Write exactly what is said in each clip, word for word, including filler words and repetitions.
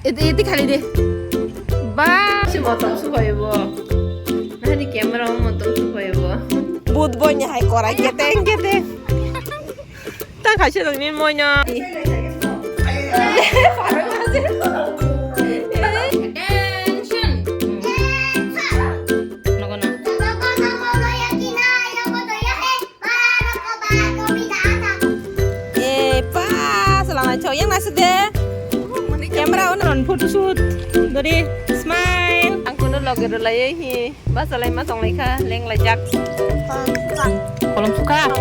Iti, iti khali di. Ba, si motom subai bo. Nahari camera o motom subai bo. But boy ni hai korai keteng keteng. Ta khaise nang ni moino. Attention. Nogo na. Eh, pa, salam alaikum. Yang nasib de. Camera on ron photo shoot. Dori, smile. Ang kuno loge rulai hi. Basa lai ma tong lai kha, leng lai jak. Kolom suka.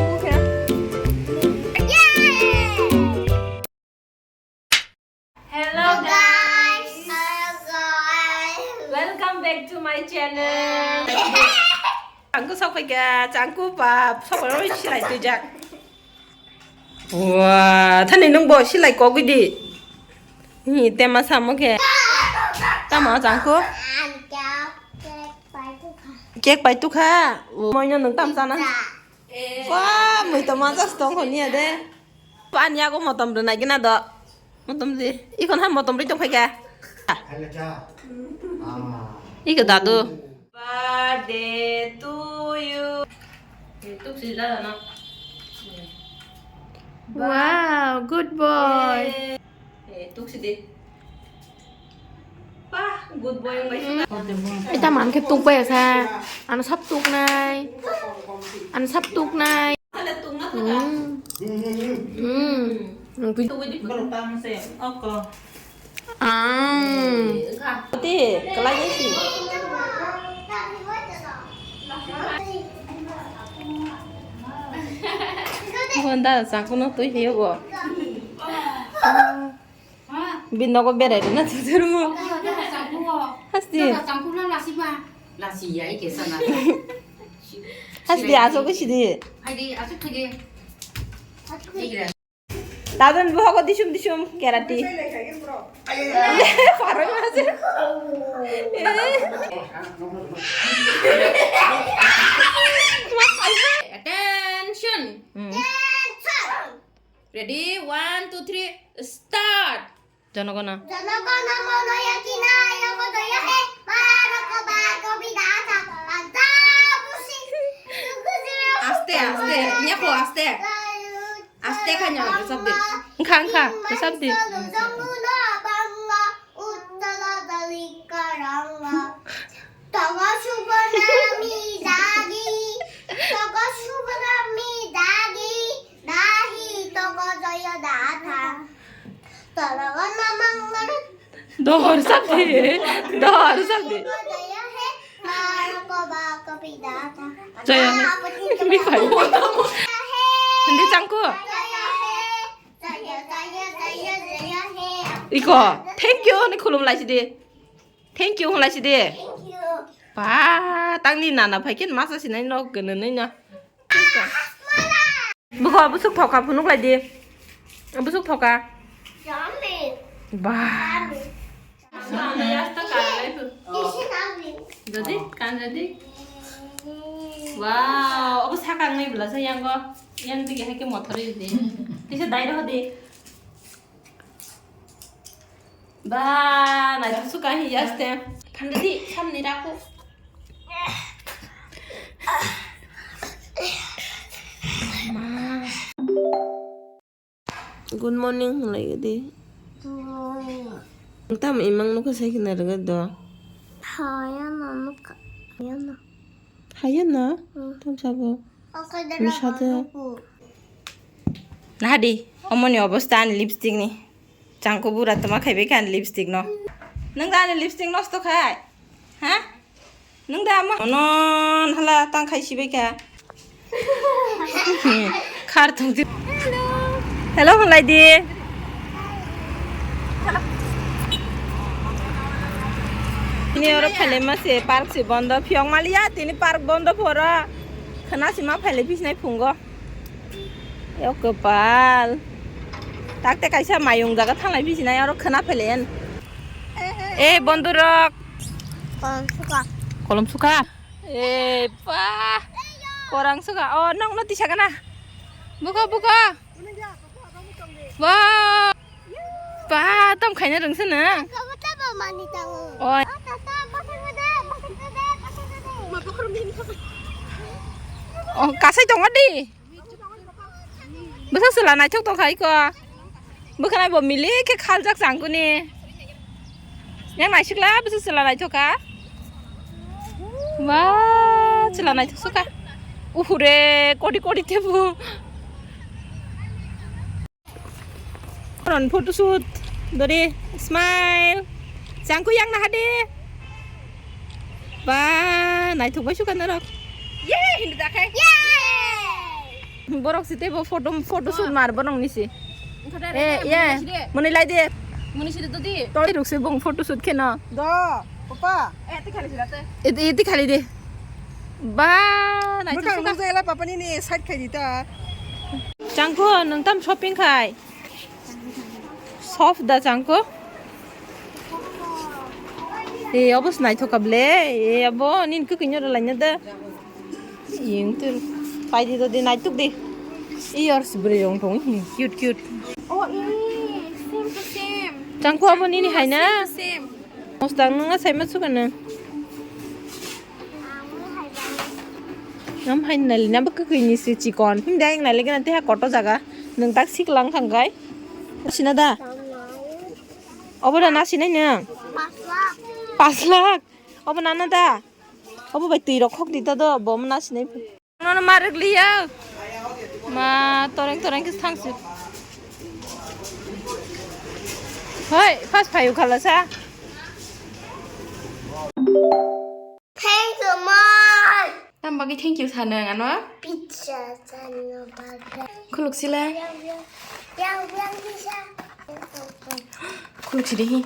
Hello guys. Hello guys. Welcome back to my channel. Changku sok phai kha, changku pa sok phai roi silai tui jak. Wah, thani nung bo silai kok di. Ni tema samo khe. Tamo changku? Cake pai tu kha. Moino nung tam sana. Wah, mui to maja stong khoni ya de. Pan yago motom rwnai gina do. Motom di. Ikon ha motom ri tong phai kha. Iko dadu. Birthday to you. Eh, tuk si dada no. Wow, good boy. Eh, tuk si di. Pah, good boy ang bai. Ita man khe tuk bai sa. Ano sap tuk nai. Ano sap tuk nai. Hmm. Hmm. Ang. Ti, kalai si. Honda, sangkuno tui hiyo bo. Binogo berai rina tutur mo. Hasti. Hasti, aso ko sidi. Hai di, aso ko sidi. Dadon buhago disum disum kerati. Paroi mase. Attention. Hmm. Ready? One, two, three, start. Jonogono. Jonogono mono yakina yogo doyo he, maroko bago bidata, panta pusi. Aste, aste, nyako, aste. Aste kanya, resap di. Engkha, engkha, resap di. Togo subonami dagi, togo subonami dagi, dahi togo joyo datha. Togo namang Dohor sabdi, dohor sabdi. Joyo, mi khai. Hindi changku. Iko, thank you, ni khulum lai sidi. Thank you, lai sidi. Pa, tangni nana phaikin masa sinai no, gwnanai no. Buko, busuk thoka phunuk lai di. Busuk thoka. Yummy. Bah. Yummy. Jadi, kan jadi. Wow, obo sakang nai bela sa yang go. Yang dige hai ke motor di. Tisa dai ro di. Ba, naithok suka hi aste. Phandadi, samni raku. Good morning, hwnlai di. Good morning. Tam imang nukha sai khna rwgwi do. Hayano nukha. Hayano. Hayano? Hmm. Tam sabo. Misate. Nahadi, omoni obosta ani lipstick ni. Changku bura toma khaibai kha ani lipstick no. Nung da ani lipstick nosto khai? Ha? Nung da ama? Ono hala tang khai sibai kha. Khar thung di. Hello. Hello, hwnlai di. Tini oro phaile ma se park se bondo. Phiyok maliya, tini park bondo phoro. Khna sima phaile phisnai phungo. Yo kwpal. Takte kaisa mayung jaga thanglai phisnai oro khna phaile. Eh, bondurok. Kolom suka. Kolom suka? Eh, pa. Korang suka. Oh, nokno tisa gana. Buko, buko. Wow. Pa, tam khaina rwngsa na. Oi. Oh, kasai tongo di. Bwsa chwla naithok tongkha iko. Bwkhanai bo milik khe khaljak changkuni. Yang naisikla bwsa chwla naithok kha. Ba, chwla naithok sukha. Uhure, kodi kodi tebu. Ron photoshoot dori, smile. Changku yang nahade. Ba, naithok bai sukha norok. Ye, hindu dakhai. Borok si teibo photo, photoshoot mar borok ni si. Eh, ye. Muni lai de. Muni si de dodi. Tol ruk si bung photoshoot kheno. Do, papa. Eh, ti khali si late. Iti, iti khali de. Ba, naithok sukha. Bwkang nukjagala papa ni ni side khai di ta. Changku, nwng tam shopping khai? Soft da changko. E, obo se naithok kha ble. E, abo nini kwkwi nw rwlaina da. Iyung tu paidi do di naituk di. Iyar se bwrwi rong tong hi cute cute. Oh, e, same to same. Changko abo nini hai na? Same to same. Mostang nung asai ma suka na. Ngam hai nali na bwkha kwi ni si chikon. Him dai nali gana te ha koto jaga. Nung tak sik lang thang kai. Sina da. Obo da na sinai nung. Pas lakh. Obo na na da. Obo bai twi rok khok di ta do. Bo na sinai. Nono ma rwgliya. Ma toreng toreng khe thangsi. Hoi, first phayu khalasa. Thank you, Mom. Tam bagwi thank you sanang ano? Pizza sanang bagwi. Khuluk sila. Yang, yang, yang, yang pizza. Khuluk sidi hi.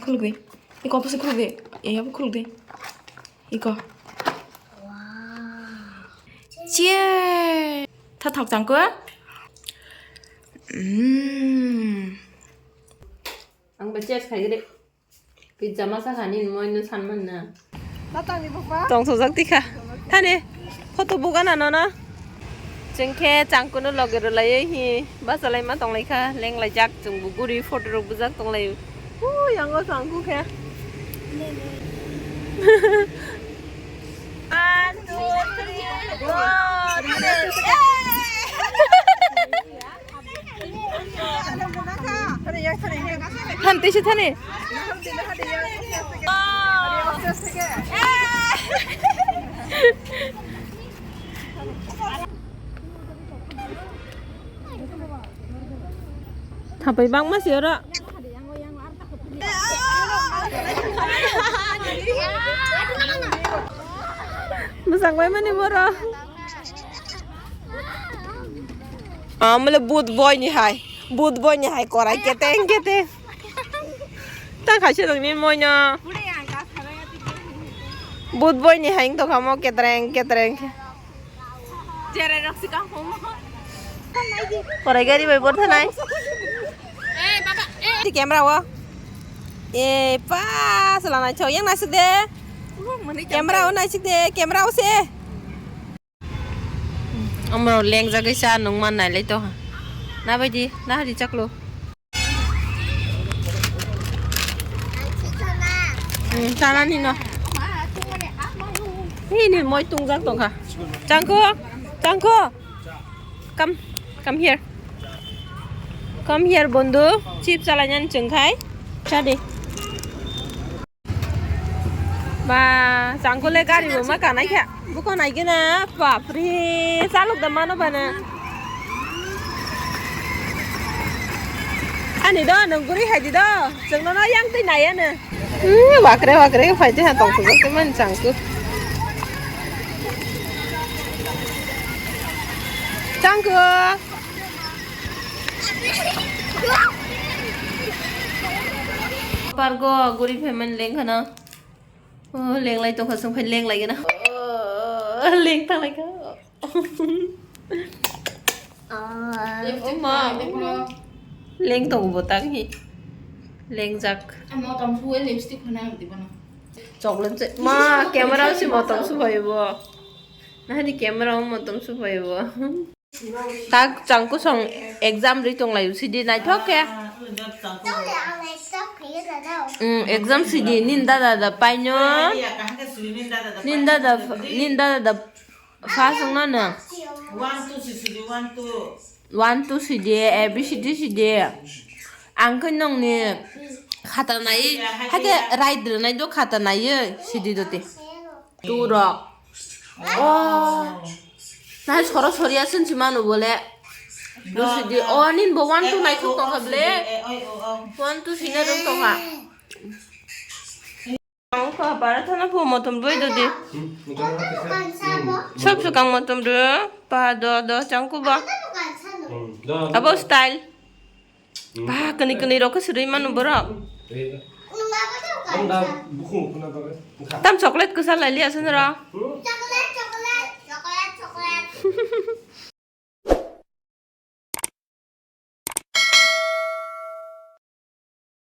Khuluk di. Iko apa sih khuluk di? Ya, apa khuluk di? Iko. Wow. Cheers. Tha thok changko. Mm. Ang ba cheers khai gede. Pizza masa khani moi no san man na. Datang ni papa. Tong sojak tikha. Thani. Photo buga na no na. Chengkhe changkuno loge rwlaiwi hi bachalai ma tonglaikha, lenglaijak chwngbo guri photo rok bujak tonglaio. Hu, yango changku khe. One, two, three, four. Thani, tei se thani. Thapai bangma se oro. Bwsang bai mani boro. Amle but boy ni hai. But boy ni hai korai keteng keteng. Ta khaise nokni moino. But boy ni hai wngtong kha mo ketreng ketreng. Korai gari bai bor thanai. Eh, baba, eh. Di camera o. Eh, pa, sala nai chok yang nasik de. Camera o nasik de, camera o se. Amro lengjagwi cha nung man nailai to. Na bai di, na hari chaklo. Hmm, chana ni no. Ni ni moi tungjak tongkha. Changko, changko. Come, come here. Come here, bondu. Chip chalainan chwngkhai. Chadi. Ba, changkole gari bo ma kanai kha. Buko nai gena, bapre, chalok da mano bana. Ani do, nung guri hai di do. Chwng no yang twi nai ano. Hmm, wakre wakre phai di ha tong tu man changku. Changku. Pargo guri payment leng khana. Oh, leng lai tongkha sung phai leng lai gana. Oh, leng ta lai kha. Lipstick Uma. Lipstick. Leng tong bo tang hi. Leng jak. Amo tam su lipstick khana di bana. Chocolate se. Ma, camera si mo tam su phai bo. Nahani camera o motom supai bo. Tak changku song exam ri tong lai sidi naithok khe. Hmm, exam sidi nin dada da paino. Nin dada, nin dada da first wngna no. One, two, si, si, one, two. One, two sidi, A B C D sidi. Ang khe nongni khata nai, hake right rwnai do khata nai sidi do te. Two rok. Oh. Nai soro sori asun si manu bole. Do sidi. Oh, nin bo one, two nai thok tongkha ble. One, two sina rung tongkha. Ang ko para thana phu motom doi do di. Hmm, motom doi do. Sob sukang motom do. Pa do do chang ku ba. Hmm, do, do. Abo style. Hmm. Ba kani kani rok suri manu borok. Eh, do. Ang da bukhung khuna ba. Tam chocolate ko sa lai liya sun ro. Hmm?